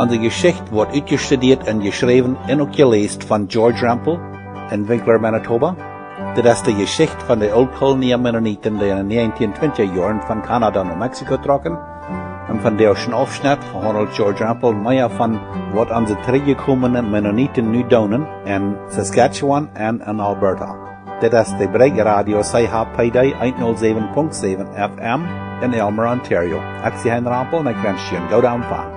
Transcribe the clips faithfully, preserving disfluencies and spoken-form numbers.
De Jeschicht woat utjestudieet un jeschräwen un uk jeläst von George Rempel en Winkler, Manitoba. Dit es de Jeschicht von de Ooltkolonia Mennoniten, dee en de näajentieen twintja Joaren von Kanada no Mexiko trocken. Un von disen Aufschnitt vehaundelt George Rempel mea von waut onse trigjjekomne Mennoniten nu doonen en Saskatchewan un en Alberta. Dit es de Brig Radio C H P D eent null säwen Punkt säwen F M en Aylmer, Ontario. Ekj sie Hein Rempel un ekj wensch junt een gooden Empfang.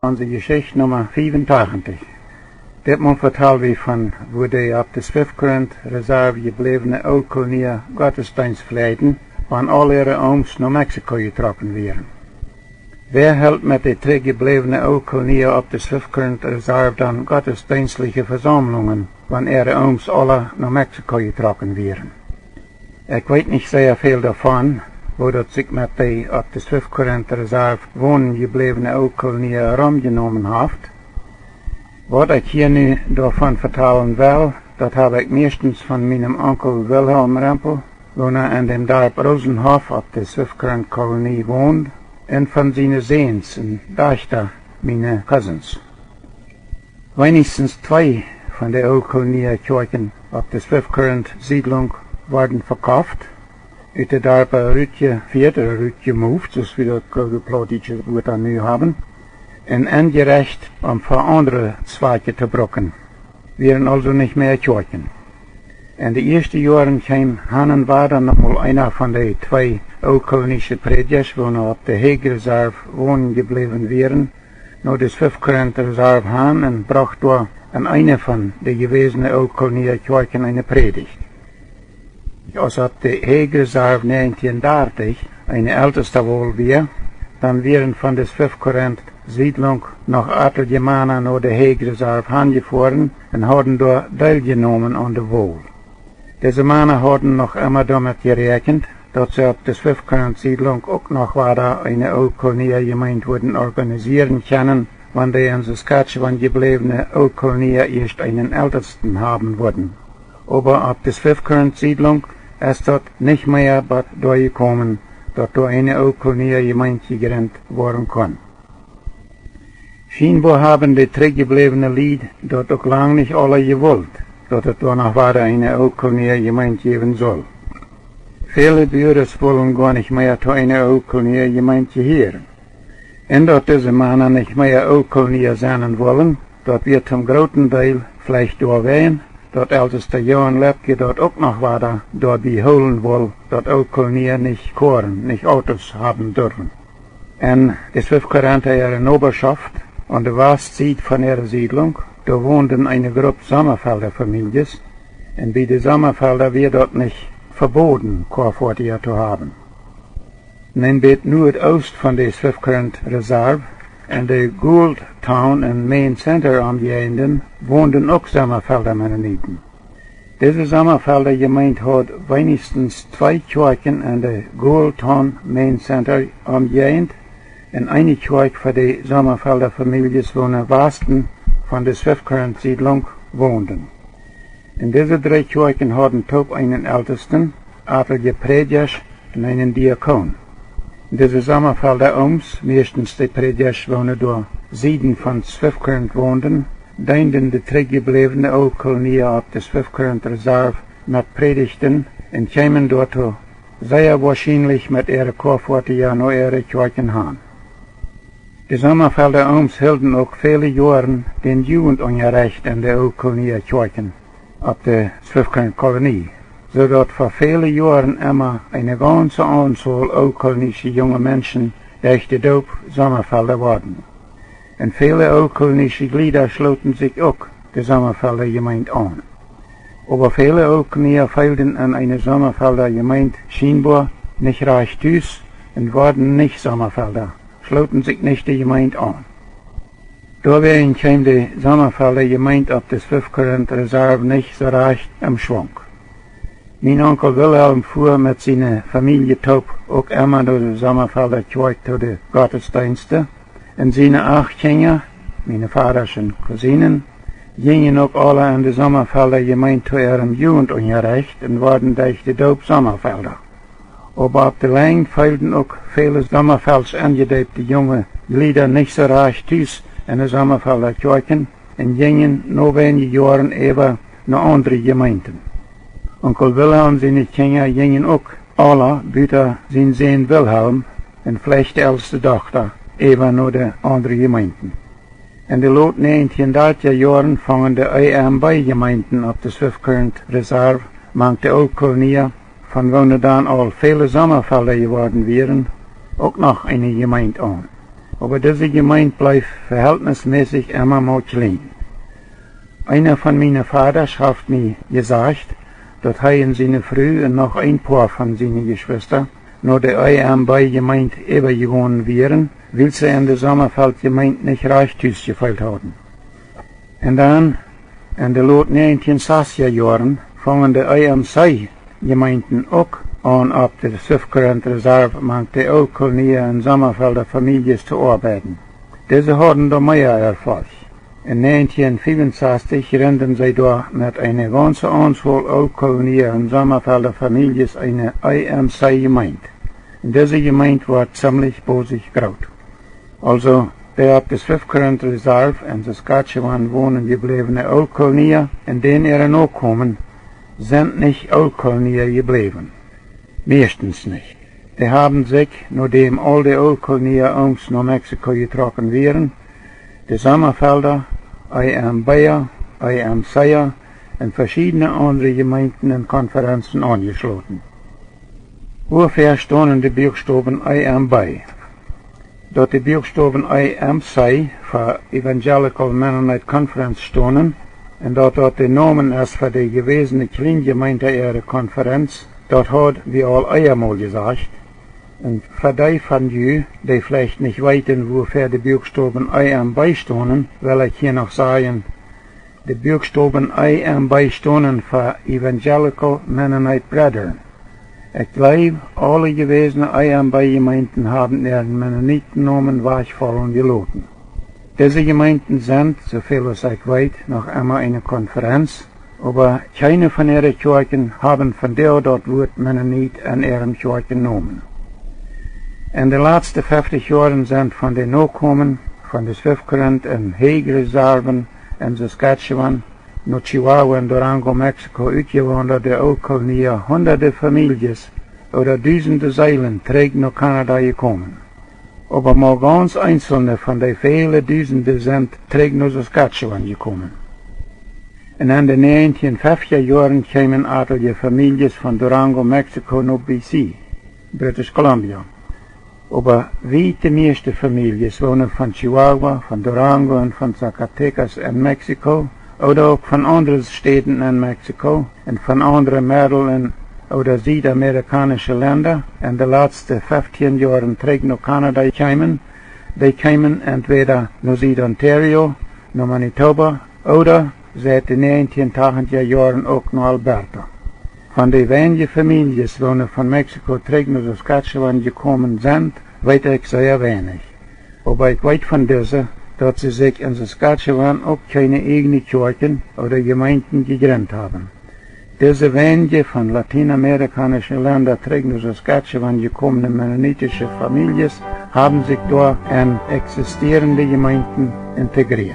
Onse Jeschicht Numma fiefuntachentich. Ditmol vetal wie von woo de opp de Swift Current Reserve jebläwne Ooltkolonia Gottesdeenst fleajden, wan aul äare Ooms no Mexiko jetrocken wieren. Wäa helt met de trigjjebläwne Ooltkolonia opp de Swift Current Reserve dan gottesdeenstliche Vesaumlungen, wan äare Ooms aula no Mexiko jetrocken wieren? Ekj weet nich sea väl doavon, woo daut sikj met de opp de Swift Current Reserve wonen jebläwne Ooltkolonia romjenomen haft. Waut ekj hia nu doavon vetalen well, daut hab ekj mieeschtens von mienem Onkel Wilhelm Rempel, woona en däm Darp Rosenhof opp de Swift Current Kolonie wond, un von siene Säns un Dajchta, miene Cousins. Weinichstens twee von de Ooltkolonia Kjoakjen opp de Swift Current Siedlunk worden vekoft, ut de Darpa rutjefieet ooda rutjemovt, soo aus wie daut goode plautdietsche Wuat dan nu haben, un enjerecht, om fa aundre Zwakje to brucken, wieren aulsoo nich mea Kjoakjen. En de ieeschte Joaren kjeem han un wada noch mol eena von de twee ooltkolonische Prädjasch, woone opp de Hague Reserve wonen jebläwen wieren, no de Swift Current Reserve han un brocht doa en eene von de jewäsne Ooltkolonia Kjoakjen eene Prädicht. Aus opp de Hague Reserve näajentieen dartich eene Eltestawol wia, dan wieren von de Swift Current Siedlunk noch atelje Mana no de Hague Reserve hanjefoaren un hauden doa deeljenomen aun de Wol. Dise Mana hauden noch emma doamet jeräakjent, daut see opp de Swift Current Siedlunk uk noch wada eene Ooltkolonia Jemeent wudden organisieren kjennen, wan de en Saskatchewan jebläwne Ooltkolonia ieescht eenen Eltesten haben wudden. Oba opp de Swift Current Siedlunk es daut nich mea bat doa jekomen, daut doa eene Ooltkolonia Jemeent jejrint woaren kunn. Schienboa haben de trigjjebläwne Lied daut uk lang nich aula jewult, daut et doa noch wada eene Ooltkolonia Jemeent jäwen sull. Väle Buares wullen goa nich mea to eene Ooltkolonia Jemeent jehieren. Un daut dise Mana nich mea Ooltkolonia sennen wullen, daut wia toom grooten Deel veleicht doawäajen, daut Eltesta Johan Loeppky daut uk noch wada doabie hoolen wull, daut Ooltkolonia nich Koaren, nich Autos haben durwen. En de Swift Currenta äare Nobaschoft, aun de Wastsied von äare Siedlunk, doa wonden eene Grupp Sommerfelda Famieljes, un bie de Sommerfelda wia daut nich veboden, Koafoatieja to haben. En een bät nuadoost von de Swift Current Reserve, en de Gould Town un Maine Center Omjäajenden, wonden uk Sommerfelda Mennoniten. Dise Sommerfelda Jemeent haud weinichstens twee Kjoakjen en de Gould Town Maine Center Omjäajent un eene Kjoakj fa de Sommerfelda Famieljes, woone em Wasten von de Swift Current Siedlunk wonden. Un dise dree Kjoakjen hauden toop eenen Eltesten, atelje Prädjasch un eenen Diakon. Dise Sommerfelda Ooms, mieeschtens de Prädjasch, woone doa Sieden von Swift Current wonden, deenden de trigjjebläwne Ooltkolonia opp de Swift Current Reserve met Prädichten un kjeemen doatoo sea woarschienlich met äare Koafoatieja no äare Kjoakjen han. De Sommerfelda Ooms hilden uk väle Joaren dän Jugendunjarecht en de Ooltkolonia Kjoakjen opp de Swift Current Kolonie, soo daut fa väle Joaren emma eene gaunze Aunzol ooltkolonische junge Menschen derch de Doop Sommerfelda worden. Un väle ooltkolonische Jlieda schlooten sikj uk de Sommerfelda Jemeent aun. Oba väle Ooltkolonia feelden en eene Sommerfelda Jemeent schienboa nich rajcht tus un worden nich Sommerfelda, schlooten sikj nich de Jemeent aun. Doawäajen kjeem de Sommerfelda Jemeent opp de Swift Current Reserve nich soo rajcht em Schwunk. Mien Onkel Wilhelm fua met siene Famielje toop uk emma no de Sommafelda Kjoakj to de Gottesdeenste. Un siene acht Kjinja, miene Vadasch un Cousinen, jinjen uk aula en de Sommafelda Jemeent to äarem Jugendunjarecht un worden derch de Doop Sommafelda. Oba opp de Lenj feelden uk väle Sommafeldsch enjedeepte junge Jlieda nich soo rajcht tus en de Sommafelda Kjoakjen un jinjen no weinje Joaren äwa no aundre Jemeenten. Onkel Wilhelm siene Kjinja jinjen uk aula, buta sien Sän Wilhelm un veleicht de elste Dochta, äwa no de aundre Jemeenten. En de lot näajentieen dartja Joaren fungen de E M B Jemeenten opp de Swift Current Reserve mank de Ooltkolonia, von woone dan aul väle Sommafelda jeworden wieren, uk noch eene Jemeent aun. Oba dise Jemeent bleef vehältnismässich emma mau kjlien. Eena von miene Vadasch haft mie jesajcht, daut hee un siene Fru un noch een poa von siene Jeschwista no de E M B Jemeent äwajegonen wieren, wiels see en de Sommafelda Jemeent nich rajcht tus jefeelt hauden. Un dan, en de lot näajentieen sastja Joaren, fungen de E M C Jemeenten uk aun opp de Swift Current Reserve mank de Ooltkolonia un Sommafelda Famieljes to oabeiden. Dise hauden doa mea Erfolg. En näajentieen fiefunsastich jrinden see doa met eene gaunze Aunzol Ooltkolonia un Sommafelda Famieljes eene E M C Jemeent. Un dise Jemeent wort ziemlich bosich groot. Aulsoo, dee opp de Swift Current Reserve en Saskatchewan wonen jebläwne Ooltkolonia un dän äare Nokomen sent nich Ooltkolonia jebläwen. Mieeschtens nich. Dee haben sikj, nodäm aul de Ooltkolonia Ooms no Mexiko jetrocken wieren, de Sommafelda, E M B, E M C un veschiedne aundre Jemeenten un Konferenzen aunjeschloten. Wuafäa stonen de Buakstowen E M B? Daut de Buakstowen E M C fa Evangelical Mennonite Conference stonen un daut daut de Nomen es fa de jewäsne Kjlienjemeent äare Konferenz, daut haud wie aul eemol jesajcht. Un fa dee von ju, dee veleicht nich weeten, wuafäa de Buakstowen E M B stonen, well ekj hia noch sajen, de Buakstowen E M B stonen fa Evangelical Mennonite Brethren. Ekj jleew, aule jewäsne E M B Jemeenten haben äaren Mennonitennomen wajchfaulen jeloten. Dise Jemeenten sent, soo väl aus ekj weet, noch emma eene Konferenz, oba kjeene von äare Kjoakjen haben vondoag daut Wuat Mennonit en äarem Kjoakjennomen. En de latste feftich Joaren sent von de Nokomen von de Swift Current un Hague Reserven en Saskatchewan no Chihuahua un Durango, Mexiko utjewaundade Ooltkolonia hundade Famieljes ooda dusende Seelen trigj no Kanada jekomen. Oba mau gaunz eenzelne von dee väle dusende sent trigj no Saskatchewan jekomen. Un en de näajentieen feftja Joaren kjeemen atelje Famieljes von Durango, Mexiko no B C, British Columbia. Oba wiet de mieeschte Famieljes wonen von Chihuahua, von Durango un von Zacatecas en Mexiko, ooda uk von aundre Städen en Mexiko un von aundre Meddel- un ooda Südamerikaunische Lenda en de latste feftieen Joaren trigj no Kanada kjeemen, dee kjeemen entwäda no Süd-Ontario, no Manitoba ooda siet de näajentieen tachentja Joaren uk no Alberta. Von dee weinje Famieljes, woone von Mexiko trigj no Saskatchewan jekomen sent, weet ekj sea weinich. Oba ekj weet von dise, daut see sikj en Saskatchewan uk kjeene ieejne Kjoakjen ooda Jemeenten jejrint haben. Dise weinje von latienamerikaunische Lenda trigj no Saskatchewan jekomne mennonitische Famieljes haben sikj doa en eksistierende Jemeenten integrieet.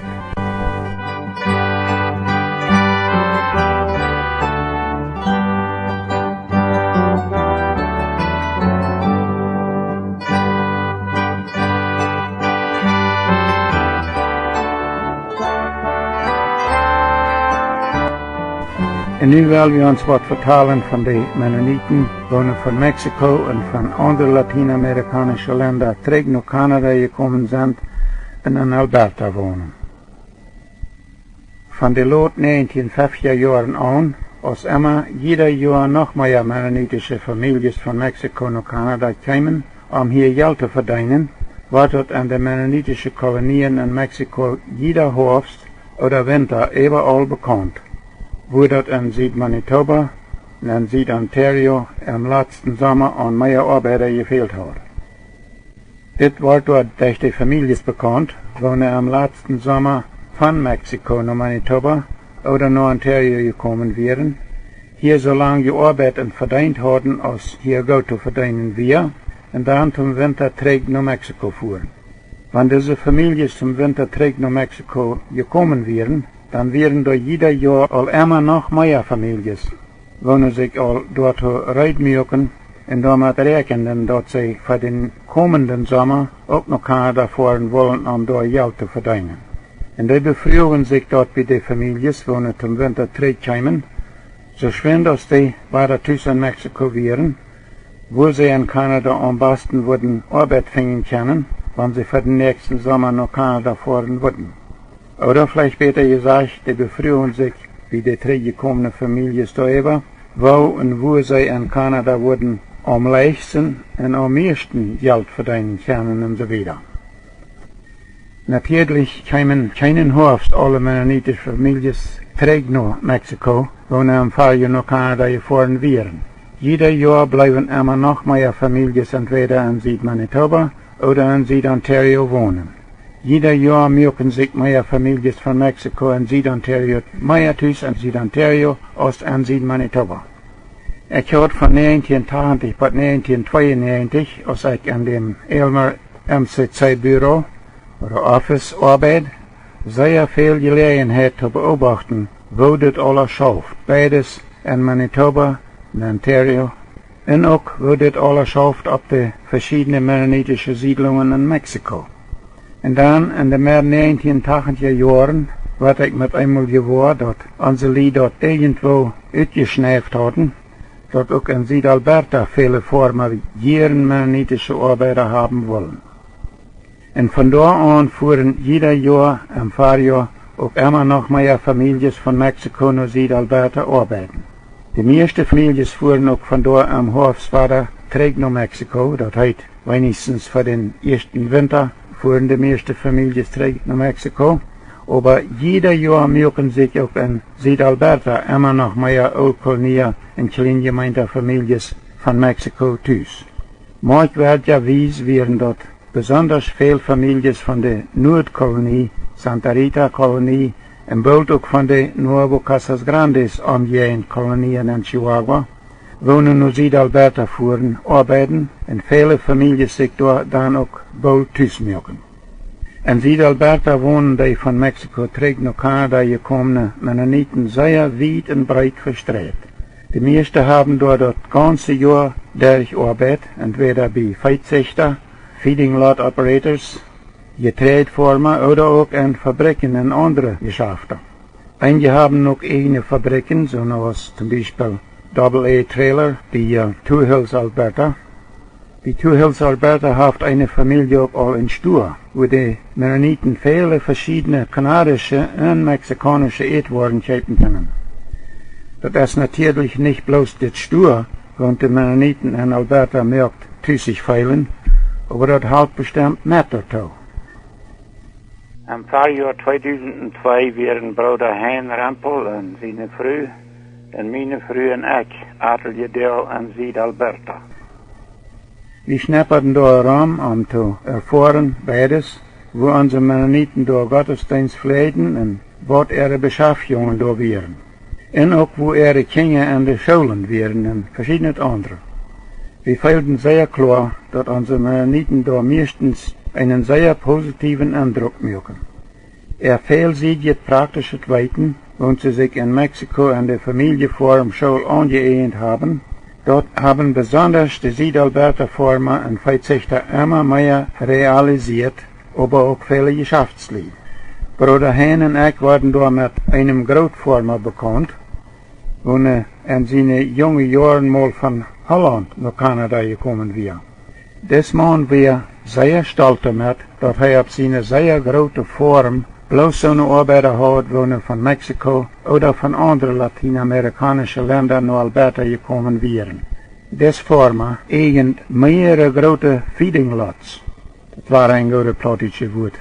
Un nu well wie ons waut vetalen von de Mennoniten, woone von Mexiko un von aundre latienamerikaunische Lenda trigj no Kanada jekomen sent un en Alberta wonen. Von de lot näajentieen feftja Joaren aun, aus emma jieda Joa noch mea mennonitische Famieljes von Mexiko no Kanada kjeemen, om hia Jelt to vedeenen, wort daut en de mennonitische Kolonien en Mexiko jieda Hoafst ooda Winta äwaaul bekaunt, wua daut en Süd-Manitoba, en Sied-Ontario em latsten Somma aun mea Oabeida jefält haud. Dit wort doa derch de Famieljes bekaunt, woone em latsten Somma von Mexiko no Manitoba ooda no Ontario jekomen wieren, hia soo lang jeoabeit un vedeent hauden aus hia goot to vedeenen wia, un dan tom Winta trigj no Mexiko fuaren. Wan dise Famieljes tom Winta trigj no Mexiko jekomen wieren, dan wieren doa jieda Joa aul emma noch mea Famieljes, woone sikj aul doatoo reed muaken un doamet räakjenden, daut see fa dän komenden Somma uk no Kanada foaren wullen, om doa Jelt to vedeenen. Un dee befruagen sikj daut bie de Famieljes, woone tom Winta trigj kjeemen, soo schwind aus dee wada tus en Mexiko wieren, wua see en Kanada aum basten wudden Oabeit finjen kjennen, wan see fa dän näakjsten Somma no Kanada foaren wudden. Ooda veleicht bäta jesajcht, dee befruagen sikj bie de trigjjekomne Famieljes doaräwa, woo un wua see en Kanada wudden aum leichtsten un aum mieeschten Jelt vedeenen kjennen un soo wieda. Natieedlich kjeemen kjeenen Hoafst aule mennonitische Famieljes trigj no Mexiko, woone em Farjoa no Kanada jefoaren wieren. Jieda Joa bleewen emma noch mea Famieljes entwäda en Sied-Manitoba ooda en Sied-Ontario wonen. Jieda Joa muaken sikj mea Famieljes von Mexiko en Sied-Ontario mea tus en Sied-Ontario aus en Sied-Manitoba. Ekj haud von näajentieen tachentich bat näajentieen tweeunnäajentich, aus ekj en däm Aylmer M C C Büro ooda Office oabeid, sea väl Jeläajenheit to beobachten, woo dit aules schauft, beides en Manitoba un Ontario, un uk woo dit aules schauft opp de veschiedne mennonitische Siedlungen en Mexiko. Un dan en de Med näajentieen tachentja Joaren wort ekj met eemol jewoa, daut onse Lied daut irjentwoo utjeschneift hauden, daut uk en Sied-Alberta väle Foarma jieren mennonitische Oabeida haben wullen. Un von doa aun fuaren jieda Joa em Farjoa uk emma noch mea Famieljes von Mexiko no Sied-Alberta oabeiden. De mieeschte Famieljes fuaren uk von doa em Hoafst wada trigj no Mexiko, daut heet, weinichstens fa dän ieeschten Winta fuaren de mieeschte Famieljes trigj no Mexiko, oba jieda Joa muaken sikj uk en Sied-Alberta emma noch mea Ooltkolonia un Kjleenjemeenta Famieljes von Mexiko tus. Moakjwieedjawies wieren daut besondasch väl Famieljes von de Nuadkolonie, Santa Rita Kolonie un boolt uk von de Nuevo Casas Grandes omjäajent Kolonien en Chihuahua, woone no Sied-Alberta fuaren oabeiden un väle Famieljes sikj doa dan uk boolt tus muaken. En Sied-Alberta wonen dee von Mexiko trigj no Kanada jekomne Mennoniten sea wiet un breet vestreit. De mieeschte haben doa daut gaunze Joa derch jeoabeit, entwäda bie Veezüchta, Feeding Lot Operators, Jeträajdfoarma ooda uk en Fabrikjen un aundre Jeschafta. Eenje haben uk ieejne Fabrikjen, soo aus tom Biespel Double A Trailer bie, äh, Two Hills Alberta. Bie Two Hills Alberta haft eene Famielje uk aul een Stua, wua de Mennoniten väle veschiedne kanadische un mexikaunische Ätwoaren kjeepen kjennen. Daut es natieedlich nich bloos dit Stua, waut de Mennoniten en Alberta moakt tus sikj feelen, oba daut halpt bestemt met doatoo. Em Farjoa tweedusent twee wieren Brooda Hein Rempel un siene Fru un miene Fru un ekj atelje Doag en Sied-Alberta. Wie schneppaden doa rom, om to erfoaren beides, woo onse Mennoniten doa Gottesdeenst fläajden un waut äare Beschaftjungen doa wieren. Un uk woo äare Kjinja en de Schoolen wieren un veschiednet aundre. Wie feelden sea kloa, daut onse Mennoniten doa mieeschtens eenen sea positiewen Endruck muaken. Äa väl siedjet praktischet Weeten, waut see sikj en Mexiko en de Famieljefoarmschool aunjeeejent haben, daut haben besondasch de Sied-Alberta Foarma un Veezüchta emma mea realisiet, oba uk väle Jeschaftslied. Brooda Hein un ekj worden doa met eenem Grootfoarma bekaunt, woone en siene junge Joaren mol von Holland no Kanada jekomen wia. Dis Maun wia sea stolt doamet, daut hee opp siene sea groote Foarm bloos soone Oabeida haud, woone von Mexiko ooda von aundre latienamerikaunische Lenda no Alberta jekomen wieren. Dis Foarma eejent mearere groote Feeding Lots, daut wia een goodet plautdietschet Wuat,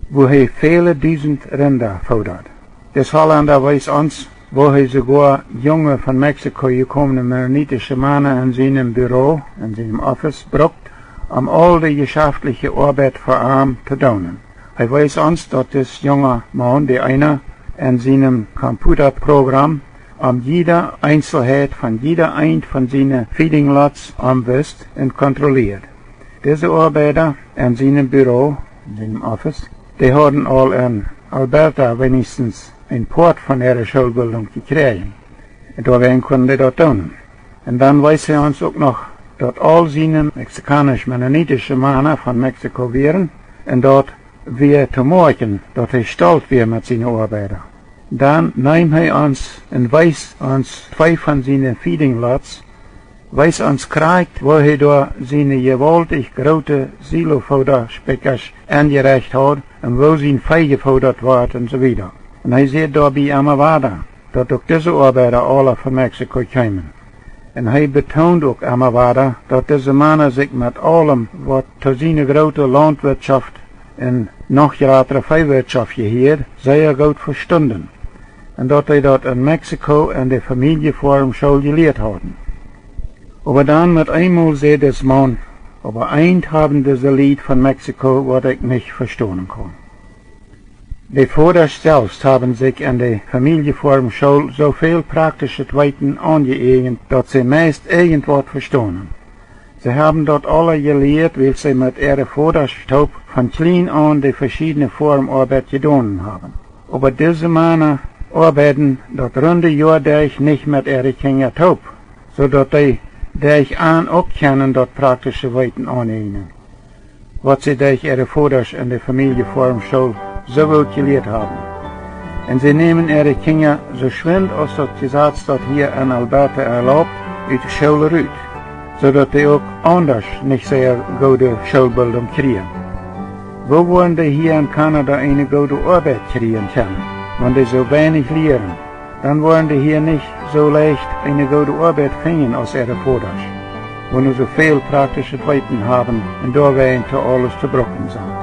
wua hee väle dusent Rinda foodad. Dis Hollenda wees ons, woo hee soogoa junge von Mexiko jekomne mennonitische Mana en sienem Büro, en sienem Office, brukt, om aul de jeschaftliche Oabeit fa am to doonen. Hee wees ons, daut dis junga Maun, de eena en sienem Computerprogram, om jiede Eenselheit von jiede eent von siene feeding lots omwist un kontrolieed. Dise Oabeida en sienem Büro, en sienem Office, dee hauden aul en Alberta weens een Poat von äare Schoolbildunk jekjräajen. Un doawäajen kunnen dee daut doonen. Un dan wees hee ons uk noch, daut aul siene mexikaunisch-mennonitische Mana von Mexiko wieren, un daut wia to moakjen, daut hee stolt wia met siene Oabeida. Dan neem hee ons un wees ons twee von siene feeding lots, wees ons krakjt, woo hee doa siene jewaultich groote Silofoodaspikjasch enjerecht haud un woo sien Vee jefoodat wort un soo wieda. Un hee säd doabie emma wada, daut uk dise Oabeida aula von Mexiko kjeemen. Un hee betoond uk emma wada, daut dise Mana sikj met aulem, waut to siene groote Launtwirtschoft un noch jratre Veewirtschoft jehieed, sea goot vestunden, un daut dee daut en Mexiko en de Famieljefoarmschool jelieet hauden. Oba dan met eenmol säd dis Maun: "Oba eent haben dise Lied von Mexiko, waut ekj nich vestonen kaun." De Vodasch selfst haben sikj en de Famieljefoarmschool soo väl praktischet Weeten aunjeäjent, daut see meist irjentwaut vestonen. See haben daut aula jelieet, wiels see met äare Vodasch toop von kjlien aun de veschiedne Foarmoabeit jedonen haben. Oba dise Mana oabeiden daut runde Joa derch nich met äare Kjinja toop, soo daut dee derch an uk kjennen daut praktische Weeten aunäjnen, waut see derch äare Vodasch en de Famieljefoarmschool soo goot jelieet haben. Un see nämen äare Kjinja soo schwind aus daut Jesaz daut hia en Alberta erlaubt, ut de School rut, soo daut dee uk aundasch nich sea goode Schoolbildunk kjrieen. Woo woaren dee hia en Kanada eene goode Oabeit kjrieen kjennen, wan dee soo weinich lieren? Dan woaren dee hia nich soo leicht eene goode Oabeit finjen aus äare Vodasch, wua nu soo väl praktischet Weeten haben un doawäajen to aules to brucken sent.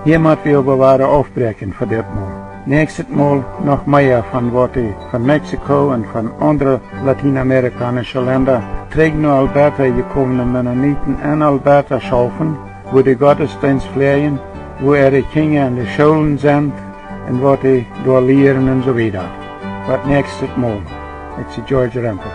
Hia mott wie oba wada aufbräakjen fa dit Mol. Näakjstet Mol noch mea von waut dee von Mexiko un von aundre latienamerikaunische Lenda trigj no Alberta jekomne Mennoniten en Alberta schaufen, wua dee Gottesdeenst fläajen, wua äare Kjinja en de Schoolen sent un waut dee doa lieren un soo wieda. Bat näakjstet Mol. Ekj sie George Rempel.